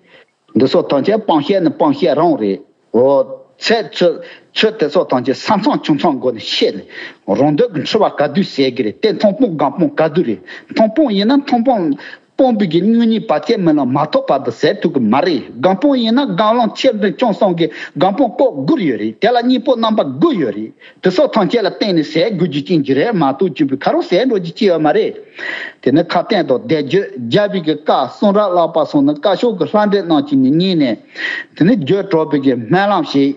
འདི་སོགས་ཐམས་ཅད་སྤང་བཤད་ནི་སྤང་བཤད་རང་རེད། འོ། ཚེ་ཚོད་ཚོད་དེ་སོགས་ཐམས་ཅད་ས་མཚམས་ཆུ་མཚམས་སྒོ་ནས་བཤད་ནས་རང་འདོད་ཀྱི་འཁྲི་བ་ག་དུས་ཟད་ཀྱི་རེད། དེ་མཐོང་སྤང་སྒང་སྤང་ག་དུས་རེད། མཐོང་སྤང་ཡིན་ན་མཐོང་སྤང་སྤོང་བའི་གི་དངོས་གཉེན་བར་ཆད་མི་ལ་མ་ཐོབ་བར་དུ་ཟད་ཐུབ་ཀྱི་མ་རེད། སྒང་སྤང་ཡིན་ན་སྒང་ལམ་ཆེར་འབྲིང་ཆུང་གསུམ་གྱི་སྒང་སྤང་ལྐོག་དགུ་ཡོད་རེད། དེ་ལ་གཉེན་པོ་རྣམ་པ་དགུ་ཡོད་རེད། དེ་སོགས་ཐམས་ཅད་ལ་བརྟེན་ནས་ཟད་དགོས་རྒྱུ་ཅན་གྱི་རེད་མ་གཏོགས་བཅུག་པའི་ཁ་རོག་ཟད་འགྲོ་རྒྱུ་ཅི་ཡོད་མ་རེད། དེ་ནི་ཁ་བསྟན་དང་བཟླས་བརྗོད་རྒྱབ་པའི་གི་བཀའ་གསུང་རབ་བསླབ་པ་སོགས་ནི་བཀའ་ཤོག་གི་ལྷ་འདྲེ་རྣམས་ཀྱིས་ནི་ཉན་ནས། དེ་ནི་བརྗོད་གྲོགས་པའི་གི་སྨོན་ལམ་ཞིག་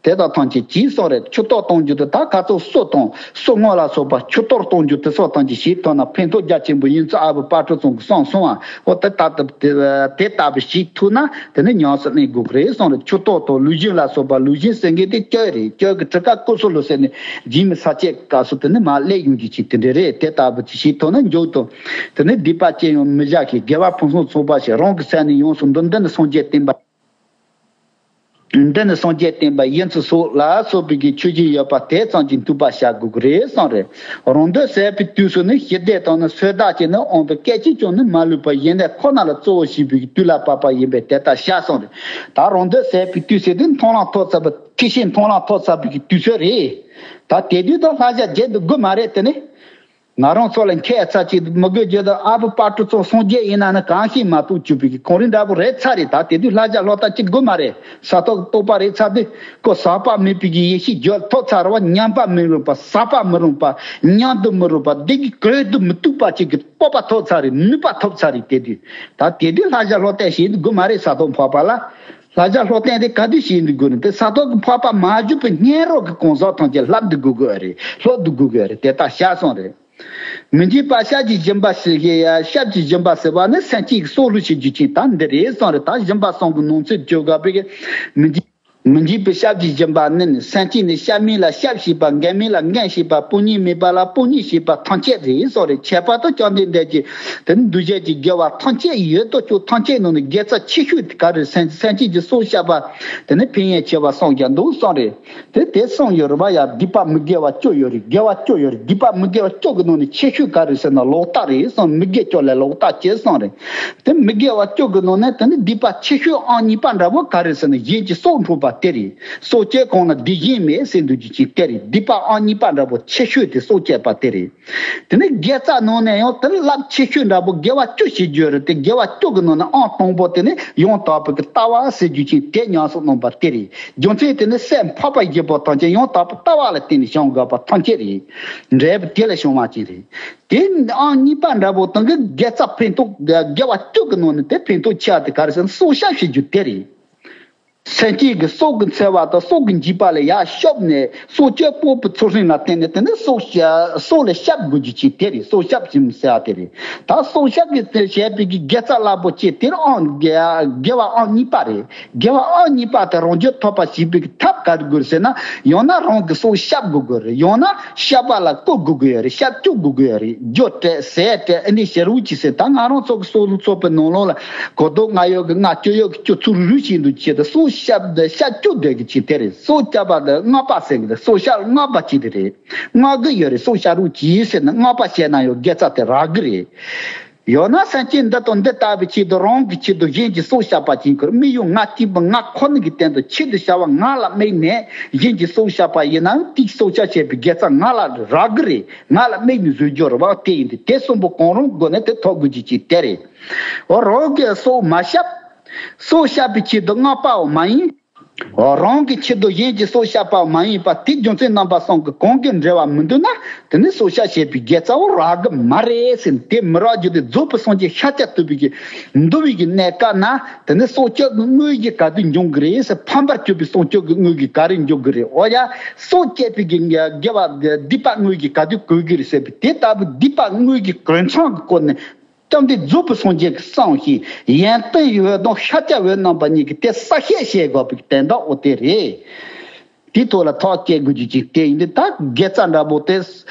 དེ་དག་ཐམས་ཅད་ཀྱིས་གསུངས་རེད། མཆུ་ཏོ་གཏོང་རྒྱུ་དེ་ད་ག་ཚོད་སོ་དང་སོ་སྔོ་ལ་སོགས་པ་མཆུ་ཏོ་གཏོང་རྒྱུ་དེ་སོགས་ཐམས་ཅད་བྱེད་ཐུབ་ན་ཕན་ཐོགས་རྒྱ་ཆེན་པོ་ཡིན་ཚུལ་ཨ་བུ་དཔལ་སྤྲུལ་ཚང་གིས་གསུངས་སོང་བ། འོ་དེ་ལྟ་དེ་ལྟ་བུ་བྱེད་ཐུབ་ན་དེ་ནི་ཉམས་སུ་ལེན་དགོས་ཀྱི་རེད་གསུངས་རེད། མཆུ་ཏོ་དང་ལུས་སྦྱིན་ལ་སོགས་པ། ལུས་སྦྱིན་ཟེར་མཁན་དེ་སྐྱོ་རེད། སྐྱོ་གི་གྲི་ཁ་ཀུ་སུ་ལུ་ཟེར་ནས་འཇིགས་མེད་ས་བཅད་སྐབས་སུ་དེ་ནི་མར་སླེབས་ཡོང་རྒྱུ་ཅིག་དེ་འདྲ་རེད། དེ་ལྟ་བུ་ཅིག་བྱེད་ཐུབ་ན་མགྱོགས་དང་དེ་ནི་སྡིག་པ་ཅི་ཡང་མི་བཞག་གི། དགེ་བ་ཕུན་སུམ་ཚོགས་པ་ཞིག་རང་གི་སེམས་ནས་ཡོངས་སུ་འདུལ། འདི་ནི་སངས་རྒྱས་བསྟན་པ། འདི་ནི་སངས་རྒྱས་བསྟན་པ་ཡིན་ཚུལ་སོགས་ལ་སོགས་པའི་གི་ཆོས་བཞིན་ཡོད་པ་དེ་ཙམ་གྱིས་འདུས་པ་བྱ་དགོས་ཀྱི་རེད་གསུངས་རེད། རང་འདོད་ཟད་པའི་དུས་སུ་ནི་ཞི་བདེ་དང་ནི་ཚོད་དག་ཅིག་ནི་འོང་བའི་སྐད་ཅིག་ཀྱང་ནི་མ་ལུས་པ་ཡེ་ནས་ཁོ་ན་ལ་གཙོ་བོ་བྱས་པའི་གི་དུས་ལ་བབ་པ་ཡིན་པས་དེ་ལྟར་བྱ་གསུངས་རེད། ད་རང་འདོད་ཟད་པའི་དུས་ཟེར་དུས་མཐོང་ལམ་ཐོབ་ཚར་བའི་ཐེག་ཆེན་མཐོང་ལམ་ཐོབ་ཚར་བའི་གི་དུས་ཚོད་རེད། ད་དེ་དུས་དང་བསླབ་བྱ་བརྗེད་དུ་དགོས་མ་རེད། དེ་ནི། ང་རང་ཚོ་ལ་མཁས་ཚ་ཅིག་མི་དགོས་རྒྱུ་དང་ཨ་བུ་དཔལ་སྤྲུལ་ཚང་སངས་རྒྱས་ཡིན་ན་ནི་གང་ཤེས་མ་གཏོགས་གྱུར་པའི་གི་གངས་རི་འདྲ་པོ་རེད་ཚར་རེད། ད་དེ་དུས་བསླབ་བྱ་སློབ་སྟབས་ཅིག་དགོས་མ་རེད། ས་ཐོག་གི་རྟོགས་པ་རེད་ཚར་དུས་ཁོ་ཟག་པ་མེད་པའི་གི་ཡེ་ཤེས་རྒྱུད་ཐོབ་ཚར་བ། ཉམས་པ་མི་རུང་བ། ཟག་པ་མི་རུང་བ། ཉམས་དུ་མི་རུང་བ། བདེ་སྐྱིད་གོས་དུ་མི་བཏུབ་པ་ཅིག་གི་སྤོབས་པ་ཐོབ་ཚར་རེད། ནུས་པ་ཐོབ་ཚར་རེད། དེ་དུས་ད་དེ་དུས་བསླབ་བྱ་སློབ་སྟབས་ཤེས་དགོས་མ་རེད། ས་ཐོག་འཕགས་པ་ལ། བསླབ་བྱ་སློབ་སྟོན་དེ་ག་དུས་བྱེད་འདུག་དགོས་ནི་དེ་ས་ཐོག་གི་འཕགས་པ་མ་བཞུགས་པའི་སྔོན་རོལ་གྱི་གང་ཟག་ཐམས་ཅད་བསླབ་འདུག་དགོས་དགོས་རེད། སློབ་འདུག་དགོས་དགོས་རེད། དེ་ལྟར་བྱ་གསུངས་རེད། མི་འཇིགས་པ་ཞབས་ཀྱི་སྦྱིན་པ་ཞེས་བཤད་ཡ། ཞབས་ཀྱི་སྦྱིན་པ་ཟེར་བ་ནི་སེམས་ཅན་གྱི་སྲོག་བླུ་བྱེད་རྒྱུ་ཅན་ད་འདི་རེད་གསུངས་རེད། ད་སྦྱིན་པ་གསུམ་གྱི་ནང་ཚན་བཅོ་བརྒྱད་པའི་མི་འཇིགས་མི་འཇིགས་པའི་ཞབས་ཀྱི་སྦྱིན་པ་ནི་སེམས་ཅན་ནི་སྐྱབས་མེད་ལ་སྐྱབས་བྱེད་པ། འགན་མེད་ལ་འགན་བྱེད་པ། སྤུན་ཉེ་མེད་པ་ལ་སྤུན་ཉེ་བྱེད་པ་ཐམས་ཅད་རེད་གསུངས་རེད། ཁྱད་པར་དུ་བཅོམ་ལྡན་འདས་ཀྱིས་དེ་ནི་འདུས་བྱས་ཀྱི་དགེ་བ་ཐམས་ཅད་ཡོད་དོ་ཅོག་ཐམས་ཅད་ནང་ནས་དགེ་རྩ་ཆེ་ཤོས་དེ་ག་རེ་སེམས་སེམས་ཅན་གྱི་སྲོག་བཤགས་པ་དེ་ནི་ཕན་ཡོན་ཆེ་བ་གསུངས་ཀྱང་འདུག་གསུངས་རེད། དེ་དེ་གསུངས་ཡོད་རེད་པ། ཡ་སྡིག་པ་མི་དགེ་བ་བཅུ་ཡོད་རེད། དགེ་བ་བཅུ་ཡོད་རེད། སྡིག་པ་མི་དགེ་བ་བཅུ་གི་ནང་ནས་ཆེ་ཤོས་ག་རེ་ཟེར་ན་ལོག་ལྟ་རེད་གསུངས། མི་དགེ་བཅུ་ལས་ལོག་ལྟ་ཆེ་གསུངས་རེད། དེ་མི་དགེ་བ་བཅུ་གི་ནང་ནས་དེ་ནི་སྡིག་པ་ཆེ་ཤོས་ཨང་གཉིས་པ་འདྲ་པོ་ག་རེ་ཟེར་ན་གཞན་གྱི་སྲོག་འཕྲོག་པ་དེ་རེད། སྲོག་གཅོད་གང་ན་སྡིག་གཞན་མེད་ཟེར་འདུག་རྒྱུ་ཅིག་དེ་རེད། སྡིག་པ་ཨང་གཉིས་པ་འདྲ་པོ་ཆེ་ཤོས་དེ་སྲོག་གཅོད་པ་དེ་རེད། དེ་ནས་དགེ་རྩ་ནང་ནས་ཡང་དེ་རླབས་ཆེ་ཤོས་འདྲ་པོ་དགེ་བ་བཅུ་ཞེས་བརྗོད་རེད་དེ། དགེ་བ་བཅུ་གི་ནང་ནས་ཨང་དང་པོ་དེ་ནི་ཡང་དག་པའི་གི་ལྟ་བ་ཟེར་རྒྱུ་ཅིག་དེ་ཉམས་སུ་བླངས་པ་དེ་རེད། རྒྱུ་མཚན་དེ་ནི་སེམས་འཕགས་པ་བཞི་པོ་ཐམས་ཅད་ཡང་དག་པའི་ལྟ་བ་ལ་བརྟེན་ནས་བྱུང་དགོས་པ་ཐམས་ཅད་རེད། འབྲས་བུ་དེ་ལ་བྱུང་བ་ཅིག་རེད། དེ་ཨང་གཉིས་པ་འདྲ་པོ་དང་གི་དགེ་རྩ་ཕན་ཐོགས་དགེ་བ་བཅུ་གི་ནང་ནས་དེ་ཕན་ཐོགས་ཆེ་བ་དེ་ག་རེ་ཟེར་ན་སྲོག་བཤགས་ཞེས་རྒྱུ་དེ་རེད། སེམས་ཅན་གྱི་སྲོག་གི་འཚེ་བ་དང་སྲོག་གི་འཇིགས་པ་ལ་ཡར་ཤོབ་ནས་སྲོག་གཅོད་སྤོབས་པའི་ཚུལ་ཁྲིམས་ལ་བརྟེན་ནས་དེ་ནི་སྲོག་བཤགས་སྲོག་ལ་བཤགས་དགོས་རྒྱུ་ཅིག་དེ་རེད། སྲོག་བཤགས་ཀྱི་ཟེར་བ་དེ་རེད། ད་སྲོག་བཤགས་ཀྱི་ཟེར་བྱས་པའི་གི་དགེ་རྩ་རླབས་པོ་ཆེ་དེར་ཨང་དགེ་དགེ་བ་ཨང་གཉིས་པ་རེད། དགེ་བ་ཨང་གཉིས་པ་དེ་རང་རྒྱུད་ཐོབ་པ་བྱེད་པའི་གི་ཐབས་ག་རེ་དགོས་ཟེར་ན། ཡང་ན་རང་གི་སྲོག་བཤགས་དགོས་དགོས་རེད། ཡང་ན་བཤགས་པ་ལ་བཀོལ་དགོས་དགོས་ཡོད་རེད། བཤགས་བཅུག་དགོས་དགོས་ཡོད་རེད། རྒྱུ་སྤྲད་ཟས་སྤྲད་ཨ་ནི་ཞེ་རུ་ཅི་ཟེར། ད་ང་རང་ཚོ་གི་སྲོག་ལུས་ཚོགས་པའི་ནང་ལོགས་ལ་གོ་རྟོགས་ལྔ་ཡོད་གི་ལྔ་བཅུ་ཡོད་གི་བཅུ་ཚུར་རུས་བྱེད་འདུག་ཅེས་དང་སྲོག་བཤགས་བཤགས་བཅུག་བསྡད་གི་ཅིག་དེ་རེད། སྲོག་བཅད་པ་དེ་བསྔགས་པ་ཟེར་གི་རེད། སྲོག་བཤགས་བསྔགས་པ་ཅིག་དེ་རེད། བསྔགས་གི་ཡོད་རེད། སྲོག་བཤགས་རུ་ཅི་ཟེར་ན་བསྔགས་པ་བཤད་ན་ཡང་དགེ་རྩ་དེ་རག་གི་རེད། ཡང་ན་སེམས་ཅན་འདི་དང་འདི་ལྟ་བུའི་ཆེད་དུ་རང་གི་ཆེད་དུ་གཞན་གྱི་སྲོག་བཤགས་པ་ཅིག་ཡིན་ཁར་དམིགས་ཡུལ་ང་གཅིག་པུ་ང་ཁོ་ན་གི་སྟེང་དུ་ཆེད་དུ་བྱ་བ་ང་ལ་དམིགས་ནས་གཞན་གྱི་སྲོག་བཤགས་པ་ཡིན་ནའང་དེའི་སྲོག་བཤགས་བྱས་པའི་དགེ་རྩ་ང་ལ་རག་གི་རེད། ང་ལ་དམིགས་ནས་བཟོས་རྒྱུ་རེད་པ། དེ་ཡིན་དུས་དེ་གསུམ་པོ་གང་རུང་སྒོ་ནས་དེ་ཐོབ་དགོས་རྒྱུ་ཅིག་དེ་རེད། འོ་རང་གི་སྲོག་མ་བཤགས། སྲོག་བཤགས་པའི་ཆེད་དུ་བསྔགས་པའོ་མ་ཡིན། འོ་རང་གི་ཆེད་དུ་གཞན་གྱི་སྲོག་བཤགས་པའོ་མ་ཡིན་པ་དེ་རྒྱུ་མཚན་རྣམ་པ་གསུམ་གྱི་གང་གིས་འབྲེལ་བ་མི་འདུག་ན་དེ་ནི་སྲོག་བཤགས་བྱས་པའི་དགེ་རྩ་བོ་རག་གི་མ་རེད་ཟེར། དེ་མི་རག་རྒྱུ་དེ་རྫོགས་པའི་སངས་རྒྱས་ཤཱཀྱ་ཐུབ་པའི་གི་འདུལ་བའི་གི་གནས་སྐབས་ན་དེ་ནི་སྲོག་གཅོད་ཀྱི་དངོས་གཞི་ག་དུས་འབྱུང་གི་རེད་ཟེར། ཕམ་པར་གྱུར་པའི་སྲོག་གཅོད་ཀྱི་དངོས་གཞི་ག་རེ་འབྱུང་གི་རེད། འོ་ཡ་སྲོག་བཅད་པའི་གི་དགེ་བ་སྡིག་པ་དངོས་གཞི་ག་དུས་གོས་གི་རེད་ཟེར་བའི་དེ་ལྟ་བུའི་སྡིག་པ་དངོས་གཞི་གོས་ཚང་གི་སྐོར་ནས། སྐྱབས་འདི་རྫོགས་པའི་སངས་རྒྱས་ཀྱི་གསུང་བཞིན་ཡོན་ཏན་འོད་དང་ཤཱཀྱ་འོད་རྣམ་པ་གཉིས་ཀྱིས་དེ་གསལ་བཤད་བྱེད་དགོས་པའི་དོན་དག་འོ་དེ་རེད། དེའི་ཐོག་ལ་ཐག་བཅད་དགོས་རྒྱུ་ཅིག་དེ་ཡིན་དུས་ད་དགེ་རྩ་འདྲ་པོ་དེ་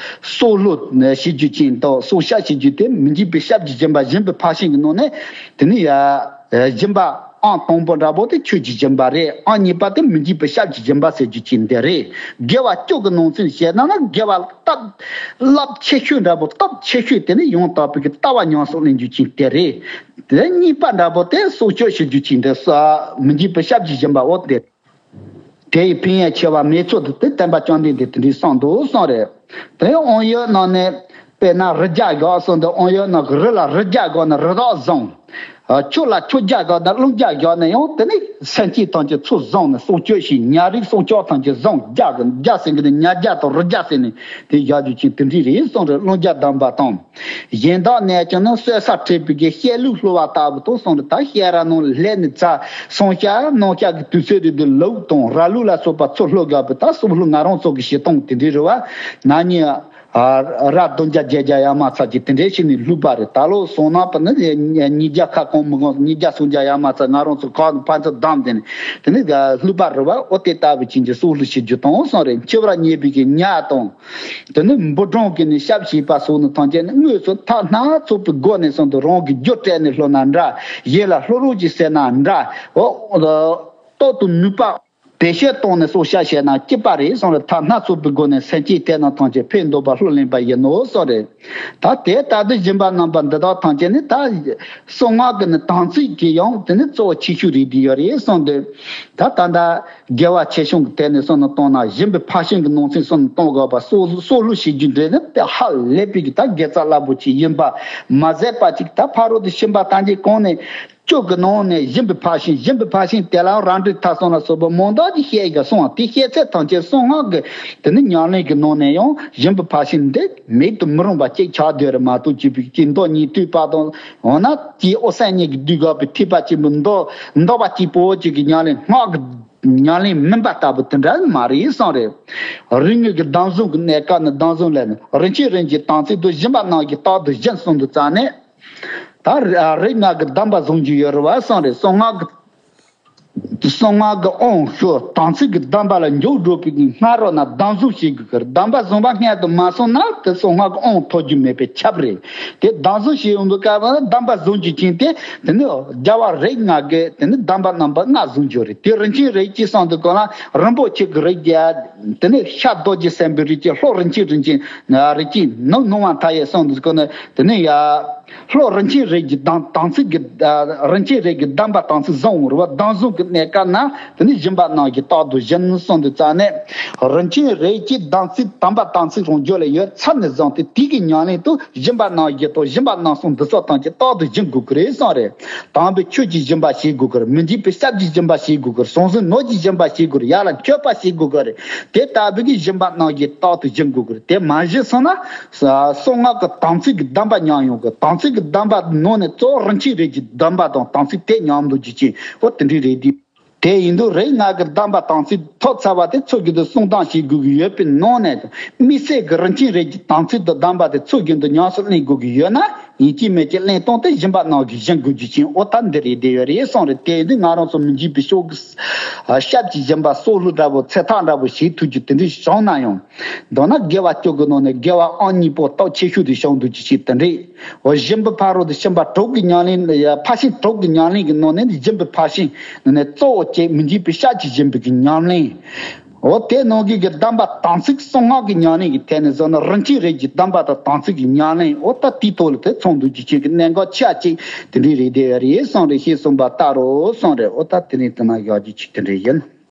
སྲོག་བླུ་བྱེད་རྒྱུ་ཅིག་དང་སྲོག་བཤགས་བྱེད་རྒྱུ་དེ་མི་འཇིགས་པའི་ཞབས་ཀྱིས་བྱིན་པ་སྦྱིན་པའི་ཕར་ཕྱིན་གྱི་ནང་ནས་དེ་ནི་ཡ་སྦྱིན་པ་ཨང་དང་པོ་འདྲ་པོ་དེ་ཆོས་ཀྱི་སྦྱིན་པ་རེད། ཨང་གཉིས་པ་དེ་མི་འཇིགས་པའི་ཞབས་ཀྱིས་བྱིན་པ་ཟེར་རྒྱུ་ཅིག་འདི་རེད། དགེ་བ་བཅུ་གི་ནང་ཚན་བཤད་ན་ན་དགེ་བ་སྟབས་རླབས་ཆེ་ཤོས་འདྲ་པོ་སྟོབས་ཆེ་ཤོས་དེ་ནི་ཡང་དག་པའི་གི་ལྟ་བ་ཉམས་སུ་ལེན་རྒྱུ་ཅིག་དེ་རེད། དེ་གཉིས་པ་འདྲ་པོ་དེ་སྲོག་གཅོད་བྱེད་རྒྱུ་ཅིག་འདི་ས་མི་འཇིགས་པའི་ཞབས་ཀྱིས་བྱིན་པ་འོ་དེ། དེ་ཡི་ཕན་ཡོན་ཆེ་བ་མེད་ཚུལ་དེ་དེ་བསྟན་པ་བཅོམ་ལྡན་འདས་དེ་འདྲའི་གསུངས་འདུག་གསུངས་རེད། དེ་ཡང་དབང་ཡོད་ནང་ནས་དཔེར་ན་རི་རྒྱ་སྒོག་གསུངས་འདུག། དབང་ཡོད་ནང་གི་རི་ལ་རི་རྒྱ་སྒོག་ན་རི་དྭགས་བཟང་། ཨ་ཆོས་ལ་ཆོས་རྒྱལ་དགོས་ན་བློན་རྒྱལ་བཞག་ནས་ཡང་དེ་ནས་སེམས་ཅན་ཐམས་ཅད་ཚུར་བཟུང་ནས་སྲོག་གཅོད་བྱས། ཉ་རིགས་སྲོག་ཆགས་ཐམས་ཅད་བཟུང་། རྒྱ་གི་རྒྱ་ཟེར་གི་ནི་ཉ་རྒྱ་དང་རི་རྒྱ་ཟེར་ནས་དེ་བཞག་རྒྱུ་ཅན་དེ་འདྲ་རེད་གསུངས་རེད། བློན་རྒྱལ་གདམས་པ་དང་། གཞན་དག་རྣམས་ཀྱང་ནི་གསོད་ས་ཁྲིད་པའི་གི་བཤད་ལུགས་སློབ་པ་ལྟ་བུ་དང་གསུངས་རེད། ད་བཤད་ར་ནང་སླེབས་ནས་ཚ་སོང་ཤ་ནང་ཤ་གི་དུས་ཚོད་རེད་དེ་ལུག་དང་ར་ལུག་ལ་སོགས་པ་ཚུར་སློབ་དགོས་པའི་ད་སྲོག་བླུ་ང་རང་ཚོ་གི་བྱེད་སྟངས་དེ་འདྲ་རེད་བ། ན་ནིང་། ཨ་ར་བདུན་བརྒྱ་བརྒྱད་བརྒྱ་ཡར་མར་ཚར་གྱི་དེ་འདྲའི་ཞིག་ནས་བླུགས་པ་རེད། ད་ལོ་སོང་ན་པ་ནི་ཉིས་བརྒྱ་ཁ་གང་མི་གང་ཉིས་བརྒྱ་སུམ་བརྒྱ་ཡར་མར་ཚར་ང་རང་ཚོ་ཁ་ཕན་ཚུན་བསྡམས་དེ་ནས་དེ་ནི་བླུགས་པ་རེད་བ། ཨོ་དེ་ལྟ་བུ་ཅན་གྱི་སྲོག་བླུ་བྱེད་རྒྱུ་དང་སོང་རེད། འཆི་བར་ཉེས་པའི་གི་ཉ་དང་། དེ་ནི་འབུ་སྦྲང་གི་ནི་ཞབས་ཞེས་པ་སོགས་ནི་ཐམས་ཅད་ནི་དངོས་སུ་ཐག་སྣ་ཚོགས་པའི་སྒོ་ནས་གསུངས་ཏེ་རང་གི་རྒྱུ་སྤྲད་ནས་བླུགས་ན་འདྲ། གཞན་ལ་བླུགས་རོགས་ཀྱིས་ཟེར་ན་འདྲ། ཨོ། རྟོག་ཏུ་ནུས་པ། བེད་སྤྱོད་བཏང་ནས་སྲོག་སྐྱབས་བྱས་ན་སྐྱིད་པ་རེད་གསུངས་རེད། ཐ་ན་ཚུགས་པའི་སྒོ་ནས་སེམས་ཅན་དེ་རྣམས་ཐམས་ཅད་ཕན་འདོགས་པ་ལྷུར་ལེན་པ་ཡིན་ནོ་གསུངས་རེད། ད་དེ་ལྟ་དུས་སྦྱིན་པ་རྣམ་པ་འདི་དག་ཐམས་ཅད་ནི་ད་གསང་སྔགས་ཀྱི་ནི་དམ་ཚིག་གི་ཡང་དེ་ནི་གཙོ་བོ་ཆེ་ཤོས་རེད་དེ་ཡོད་རེད་གསུངས་ཏེ། ད་ད་ལྟ་དགེ་བ་ཆེ་ཆུང་གི་ཐད་ནས་གསུངས་ནས་བཏང་ན་སྦྱིན་པའི་ཕར་ཕྱིན་གྱི་ནང་ཚན་གསུམ་གཏོང་དགོས་པ་སྲོག་སྲོག་བླུ་བྱེད་རྒྱུ་འདྲེ་ནི་དེ་ཧ་ལས་པའི་གི་ད་དགེ་རྩ་རླབས་པོ་ཆེ་ཡིན་པ་མ་ཟད་པ་ཅིག་ད་ཕ་རོལ་ཏུ་ཕྱིན་པ་ཐམས་ཅད་གོང་ནས། བཅུ་གི་ནང་ནས་སྦྱིན་པའི་ཕར་ཕྱིན། སྦྱིན་པའི་ཕར་ཕྱིན་དེ་ལའང་རང་གྲོལ་ཐར་གསུམ་ལ་སོགས་པ་མང་དག་ཅིག་བཤད་དགོས་གསུངས་པ་དེ་བཤད་ཚད་ཐམས་ཅད་གསང་སྔགས་ཀྱི་དེ་ནི་ཉམས་ལེན་གྱི་ནང་ནས་ཡང་སྦྱིན་པའི་ཕར་ཕྱིན་འདི་མེད་དུ་མི་རུང་བ་ཅིག་ཆགས་བསྡད་རེད་མ་གཏོགས་ཅིག་པའི་ཅིག་མདོ་ཉན་ཐོས་པ་དང་འོ་ན་ཅིག་ཨོ་སེང་གཉིས་ཀྱི་བསྡུས་དགོས་པའི་ཐེག་པ་ཆེན་པོའི་མདོ་མདོ་བ་གཅིག་པོ་ཅིག་གི་ཉམས་ལེན་སྔགས་ཀྱི་ཉམས་ལེན་མིན་པ་ལྟ་བུ་དེ་འདྲ་མ་རེད་གསུངས་རེད། རིགས་ངེས་ཀྱི་གདམས་བཟུང་གི་གནས་སྐབས་ནི་གདམས་བཟུང་ལས་ནི་རིན་ཆེན་རིགས་ཀྱི་དམ་ཚིག་ཏུ་སྦྱིན་པ་རྣམས་ཀྱིས་རྟག་ཏུ་སྦྱིན་གསུངས་དུས་ཙང་ནས། ད་རིགས་ལྔ་གི་གདམས་པ་བཟུང་རྒྱུ་ཡོད་རེད་བ་གསུངས་རེད། གསང་སྔགས་ཀྱི་གསང་སྔགས་ཀྱི་དབང་ཤོར་དམ་ཚིག་གི་གདམས་པ་ལ་འཇུག་འགྲོ་བའི་སྔ་རོལ་ན་གདམས་བཟུང་བྱེད་དགོས་ཀྱི་རེད། གདམས་པ་བཟུང་བ་སྔོན་དུ་མ་སོང་ན་དེ་གསང་སྔགས་ཀྱི་དབང་ཐོབ་རྒྱུ་མེད་པའི་ཁྱབ་རེད། དེ་གདམས་བཟུང་བྱེད་ཡོང་དུས་སྐབས་ན་གདམས་པ་བཟུང་རྒྱུ་ཅན་དེ་དེ་ནི་རྒྱལ་བ་རིགས་ལྔ་གི་དེ་ནི་གདམས་པ་རྣམ་པ་ལྔ་བཟུང་རྒྱུ་རེད། དེ་རིན་ཆེན་རིགས་ཀྱི་གསང་དུ་གོ་ན་རིན་པོ་ཆེ་གི་རིགས་ཀྱི་དེ་ནི་ཤ་རྡོ་རྗེ་སེམས་དཔའི་རིགས་ཀྱི་ལྷོ་རིན་ཆེན་རིན་ཆེན་རིགས་ཀྱི་ནུབ་ནུབ་དབང་མཐའ་ཡས་གསང་དུ་གོ་ན་དེ་ནི་ཡ། ལྷོ་རིན་ཆེན་རིགས་ཀྱི་དམ་དམ་ཚིག་གི་རིན་ཆེན་རིགས་ཀྱི་གདམས་པ་དམ་ཚིག་བཟང་བོ་རུ་བ་གདམས་བཟུང་གི་གནས་སྐབས་ན་དེ་ནི་སྦྱིན་པ་རྣམས་ཀྱིས་རྟག་ཏུ་སྦྱིན་གསུངས་དུས་ཙང་ནས་རིན་ཆེན་རིགས་ཀྱི་དམ་ཚིག་དམ་པ་དམ་ཚིག་རང་རྒྱུད་ལ་ཡོད་ཚར་ནས་བཟུང་སྟེ་དེ་གི་ཉམས་ལེན་དུ་སྦྱིན་པ་རྣམས་ཀྱིས་དང་སྦྱིན་པ་རྣམ་གསུམ་འདི་ཚོ་ཐམས་ཅད་རྟག་ཏུ་སྦྱིན་དགོས་ཀྱི་རེད་གསུངས་རེད། དམ་པའི་ཆོས་ཀྱི་སྦྱིན་པ་བྱེད་དགོས་ཀྱི་རེད། མི་འཇིགས་པའི་ཞབས་ཀྱི་སྦྱིན་པ་བྱེད་དགོས་ཀྱི་རེད། ཟང་ཟིང་ནོར་གྱི་སྦྱིན་པ་བྱེད་དགོས་རེད། ཡར་ལ་མཆོད་པ་བྱེད་དགོས་ཀྱི་རེད། དེ་ལྟ་བུའི་གི་སྦྱིན་པ་རྣམས་ཀྱིས་རྟག་ཏུ་སྦྱིན་དགོས་ཀྱི་རེད། དེ་མ་བྱིན་སོང་ན། གསང་སྔགས་ཀྱི་དམ་ཚིག་གི་གདམས་པ་ཉམས་ཡོང་གི། དམ་ཚིག་གི་གདམས་པ་ནང་ནས་གཙོ་བོ་རིན་ཆེན་རིགས་ཀྱི་གདམས་པ་དང་དམ་ཚིག་དེ་ཉམས་འདུག་ཅི་ཅི་ཨོ་དེ་འདྲའི་རེད་དེ། དེ་ཡིན་དུས་རིགས་ལྔ་གི་གདམས་པ་དམ་ཚིག་ཐོབ་ཚར་བ་དེ་ཚུལ་བཞིན་དུ་སྲུང་སྟངས་བྱེད་དགོས་ཀྱི་ཡོད་པའི་ནང་ནས་དམིགས་བསལ་གྱི་རིན་ཆེན་རིགས་ཀྱི་དམ་ཚིག་དང་གདམས་པ་དེ་ཚུལ་བཞིན་དུ་ཉམས་སུ་ལེན་དགོས་ཀྱི་ཡོད་ན་ཡིན་གཅིག་མིན་གཅིག་ལེན་སྟངས་དེ་སྦྱིན་པ་རྣམས་ཀྱིས་སྦྱིན་དགོས་རྒྱུ་ཅན་ཨོ་ད་འདི་རེད་དེ་ཡོད་རེད་གསུངས་རེད། དེ་ཡིན་དུས་ང་རང་ཚོ་མི་འཇིགས་པའི་ཞབས་ཀྱི་ཞབས་ཀྱི་སྦྱིན་པ་སྲོག་བླུ་འདྲ་པོ་ཚེ་ཐག་འདྲ་པོ་བྱེད་ཐུབ་རྒྱུ་དེ་འདྲའི་བྱུང་ན་ཡང་། མདོར་ན་དགེ་བ་བཅུ་གི་ནང་ནས་དགེ་བ་ཨང་གཉིས་པོ་སྟོབས་ཆེ་ཤོས་དེ་བྱུང་འདུག་ཅི་ཞིག་དེ་འདྲས། འོ་སྦྱིན་པའི་ཕ་རོལ་ཏུ་ཕྱིན་པ་དྲུག་གི་ཉམས་ལེན་ལ་ཡ་ཕར་ཕྱིན་དྲུག་གི་ཉམས་ལེན་གྱི་ནང་ནས་སྦྱིན་པའི་ཕར་ཕྱིན་ནི་གཙོ་བོ་བཅས་མི་འཇིགས་པའི་ཞབས་ཀྱི་སྦྱིན་པའི་གི་ཉམས་ལེན། འོ་དེ་ནང་གི་གི་གདམས་པ་དམ་ཚིག་གསང་སྔགས་ཀྱི་ཉམས་ལེན་གྱི་ཐད་ནས་བཟོ་ན་རིན་ཆེན་རིགས་ཀྱི་གདམས་པ་དང་དམ་ཚིག་གི་ཉམས་ལེན་འོ་ད་དེའི་ཐོག་ལ་དེ་ཚང་འདུག་ཅི་ཞིག་གི་གནད་འགག་ཆེ་བ་ཅིག་དེ་འདྲས་རེད་དེ་རེད་གསུངས་རེད། ཞེས་གསུངས་པ་ལྟར་རོ་གསུངས་རེད། འོ་ད་དེ་ནས་དེ་ན་ཡག་རྒྱུ་ཅིག་དེ་འདྲས་ཡིན།